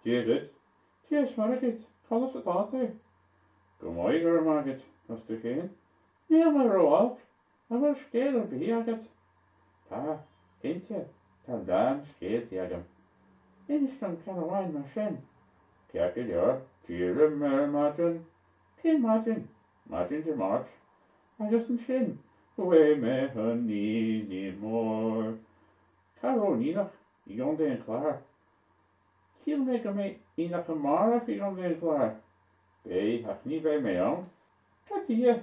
Dia duit. Dia is Muire duit. Conas atá tú? Go maith, go raibh maith agat. Agus tú féin? Níl mé ró-olc. An bhfuil scéal ar bith agat? Tá, cinnte, tá a lán scéaltaí agam. Inis dom ceann amháin mar sin. Ceart go leor, d'éirigh mé ar maidin. Cén maidin? Maidin Dé Máirt. Agus ansin, chuaigh mé chun aonaigh mhóir. Cá raibh an aonach i gContae an Chláir? Shíl mé go mbeidh aonach amárach i gContae an Chláir. Beidh, ach ní bheidh mé ann. Cad chuige?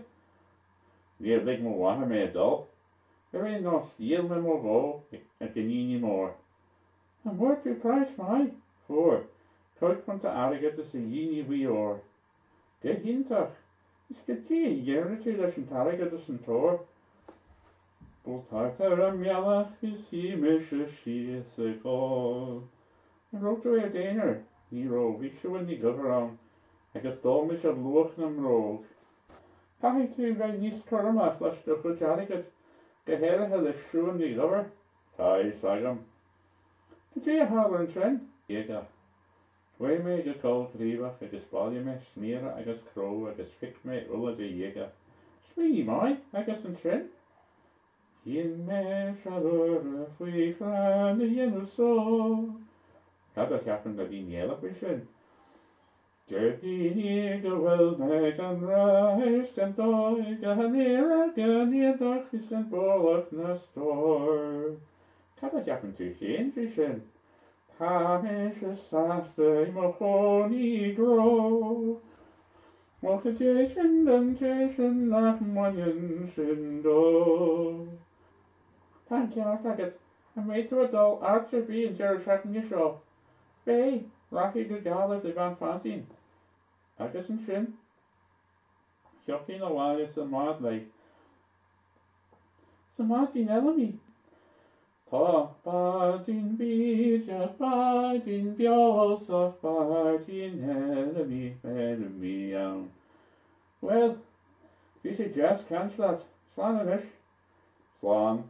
Níor lig mo mháthair mé a dul. Ar aon nós, dhíol mé mo bhó ag an aonaigh mór. An bhfuair tú praghas maith? Fuair. £5 airgid is a ghine bhuí óir. Go hiontach! Is cad é a dhéarfaidh tú leis an t-airgead is an t-ór? Buail tart ar an mbealach is shuigh mise síos ag ól. An raibh tú i d'aonar? Ní raibh, bhí Siún Ní Dhuibhir ann agus d'ól mise luach na mbróg. Caithfidh tú bheith níos cúramach leis do chuid airgid, go háirithe le Siún Ní Dhuibhir. Tá a fhios agam. Cad é a tharla ansin? Éagach. Chuaigh mé go Coill Chraobhach agus bhailigh mé sméara agus cró agus phioc mé úlla de ghéaga. Smaoineamh maith! Agus ansin? Shín mé seal úire faoi chrann a dhéanamh só. Cad a cheapann na daoine eile faoi sin? Deir daoine go bhfuil mé gan rath is gan dóigh, gan aoire, gan éadach is gan brollach ná stór. Cad a cheapann tú féin faoi sin? Tá mise sásta i mo chónaí i gcró. Ó cad é sin don té sin nach mbaineann sin dó. Tá an ceart agat. An mbeidh tú ag dul áit ar bith an deireadh seachtaine seo? Beidh! Rachaidh go Gaillimh le bean Phaidín. Agus ansin? Thiocfainn abhaile sa mbád léi. Sa mbáidín Fheilimí. Tá báidín bídeach, báidín beosach, báidín Fheilimí, Fheilimí ann. Bhuel, bhí sé deas caint leat. Slán anois. Slán.